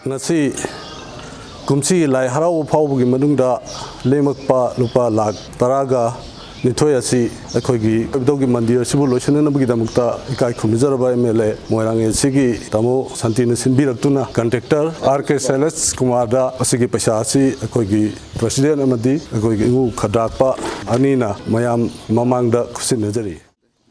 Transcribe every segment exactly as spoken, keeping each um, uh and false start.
ꯉꯁꯤ ꯀꯨꯝꯁꯤꯒꯤ ꯂꯥꯏ ꯍꯔꯥꯎꯕ ꯐꯥꯎꯕꯒꯤ ꯃꯅꯨꯡꯗ ꯂꯦꯝꯃꯛꯄ ꯂꯨꯄꯥ ꯂꯥꯈ ꯇꯔꯥꯒ ꯅꯤꯊꯣꯏ ꯑꯁꯤ ꯑꯩꯈꯣꯏꯒꯤ ꯏꯕꯨꯙꯧꯒꯤ ꯃꯟꯗꯤꯔ ꯑꯁꯤꯕꯨ ꯂꯣꯏꯁꯤꯟꯅꯅꯕꯒꯤꯗꯃꯛꯇ ꯏꯀꯥꯏ ꯈꯨꯝꯅꯖꯔꯕ ꯑꯦꯝ ꯑꯦꯜ ꯑꯦ ꯃꯣꯏꯔꯥꯡ ꯑꯦ ꯁꯤꯒꯤ ꯇꯥꯃꯣ ꯁꯥꯟꯇꯤꯅ ꯁꯤꯟꯕꯤꯔꯛꯇꯨꯅ ꯀꯟꯇ꯭ꯔꯦꯛꯇꯔ ꯑꯥꯔ ꯀꯦ ꯁꯩꯂꯦꯁ ꯀꯨꯃꯥꯔꯗ ꯑꯁꯤꯒꯤ ꯄꯩꯁꯥ ꯑꯁꯤ ꯑꯩꯈꯣꯏꯒꯤ ꯄ꯭ꯔꯁꯤꯗꯦꯟ ꯑꯃꯗꯤ ꯑꯩꯈꯣꯏꯒꯤ ꯏꯉꯨ ꯈꯗ꯭ꯔꯥꯛꯄ ꯑꯅꯤꯅ ꯃꯌꯥꯝ ꯃꯃꯥꯡꯗ ꯈꯨꯠꯁꯤꯟꯅꯖꯔꯤ꯫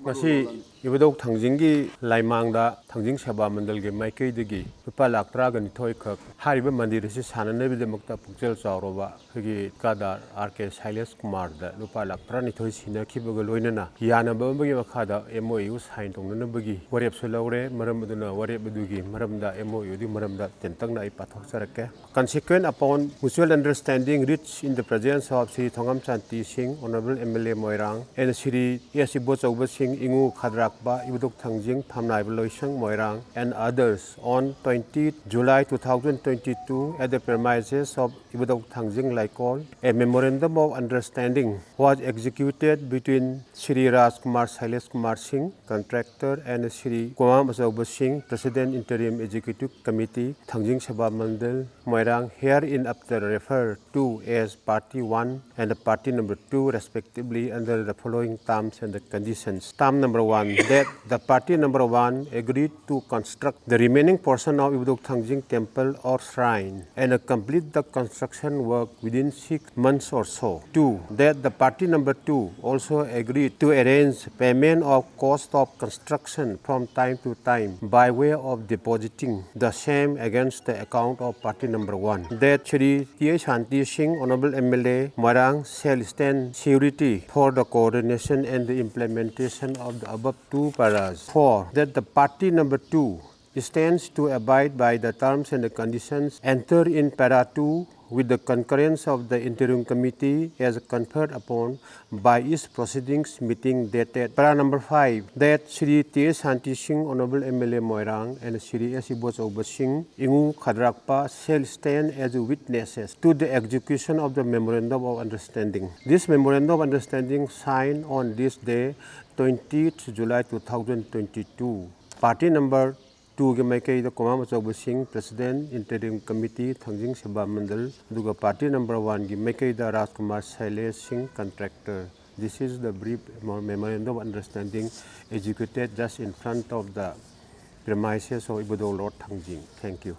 ꯉꯁꯤ ꯏꯕꯨꯙꯧ ꯊꯥꯡꯖꯤꯡꯒꯤ ꯂꯥꯏꯃꯥꯡꯗ ꯊꯥꯡꯖꯤꯡ ꯁꯦꯕꯥ ꯃꯟꯗꯜꯒꯤ ꯃꯥꯏꯀꯩꯗꯒꯤ ꯂꯨꯄꯥ ꯂꯥꯈ ꯇꯔꯥꯒ ꯅꯤꯊꯣꯏ ꯈꯛ ꯍꯥꯏꯔꯤꯕ ꯃꯟꯗꯤꯔ ꯑꯁꯤ ꯁꯥꯟꯅꯅꯕꯒꯤꯗꯃꯛꯇ ꯄꯨꯛꯆꯦꯜ ꯆꯥꯎꯔꯕ ꯑꯩꯈꯣꯏꯒꯤ ꯀꯥꯗꯥꯔ ꯑꯥꯔ ꯀꯦ ꯁꯥꯏꯂꯦꯁ ꯀꯨꯃꯥꯔꯗ ꯂꯨꯄꯥ ꯂꯥꯈ ꯇꯔꯥꯅꯤꯊꯣꯏ ꯁꯤꯟꯅꯈꯤꯕꯒ ꯂꯣꯏꯅꯅ ꯌꯥꯅꯕ ꯑꯃꯒꯤ ꯃꯈꯥꯗ ꯑꯦꯝ ꯑꯣ ꯌꯨ ꯁꯥꯏꯟ ꯇꯧꯅꯅꯕꯒꯤ ꯋꯥꯔꯦꯞꯁꯨ ꯂꯧꯔꯦ꯫ ꯃꯔꯝ ꯑꯗꯨꯅ ꯋꯥꯔꯦꯞ ꯑꯗꯨꯒꯤ ꯃꯔꯝꯗ, ꯑꯦꯝ ꯑꯣ ꯌꯨꯒꯤ ꯃꯔꯝꯗ ꯇꯦꯟꯇꯛꯅ ꯑꯩ ꯄꯥꯊꯣꯛꯆꯔꯛꯀꯦ꯫ Consequent upon mutual understanding reached in the presence of Shri Thongam Shanti Singh, Honorable M L A Moirang, and Shri S Ibochouba Singh, Ingu Khadrakpa, Ibudok Thangjing, Phamnaiba Loisang Moirang, and others on twentieth July two thousand twenty-two at the premises of Ibudok Thangjing Laikol, a memorandum of understanding was executed between Shri Rajkumar Sailesh Kumar Singh, contractor, and Shri Kumar Achouba Singh, President, Interim Executive Committee, Thangjing Sabha Mandal, Moirang, herein after referred to as Party one and Party number two respectively under the following terms and the conditions. Term number one, that the Party number one agreed to construct the remaining portion of Ibudok Thangjing Temple or Shrine and complete the construction work within six months or so. Two, that the Party number two also agreed to arrange payment of cost of construction from time to time by way of depositing the same against the account of Party number one. That Shri T A Shanti Singh, Honorable M L A Moirang, shall stand surety for the coordination and the implementation of the above two paras. Four, that the Party number two stands to abide by the terms and the conditions entered in para two with the concurrence of the interim committee as conferred upon by its proceedings meeting dated. Para number five, that Shri T A Shanti Singh, Honorable M L A Moirang, and Shri S Ibochouba Singh, Ingu Khadrakpa, shall stand as witnesses to the execution of the memorandum of understanding. This memorandum of understanding signed on this day, twentieth July two thousand twenty-two. Party number ꯇꯨꯒꯤ ꯃꯥꯏꯀꯩꯗ ꯀꯣꯃꯥꯝ ꯑꯆꯧꯕ ꯁꯤꯡ, President, Interim Committee, ꯊꯥꯡꯖꯤꯡ ꯁꯦꯕꯥ ꯃꯟꯗꯜ, ꯑꯗꯨꯒ party number ꯋꯥꯟꯒꯤ ꯃꯥꯏꯀꯩꯗ ꯔꯥꯖꯀꯨꯃꯥꯔ ꯁꯩꯂꯦꯁ ꯁꯤꯡ, Contractor. This is the brief memorandum of understanding executed just in front of the premises of Ibudong Road, Thangjing. Thank you.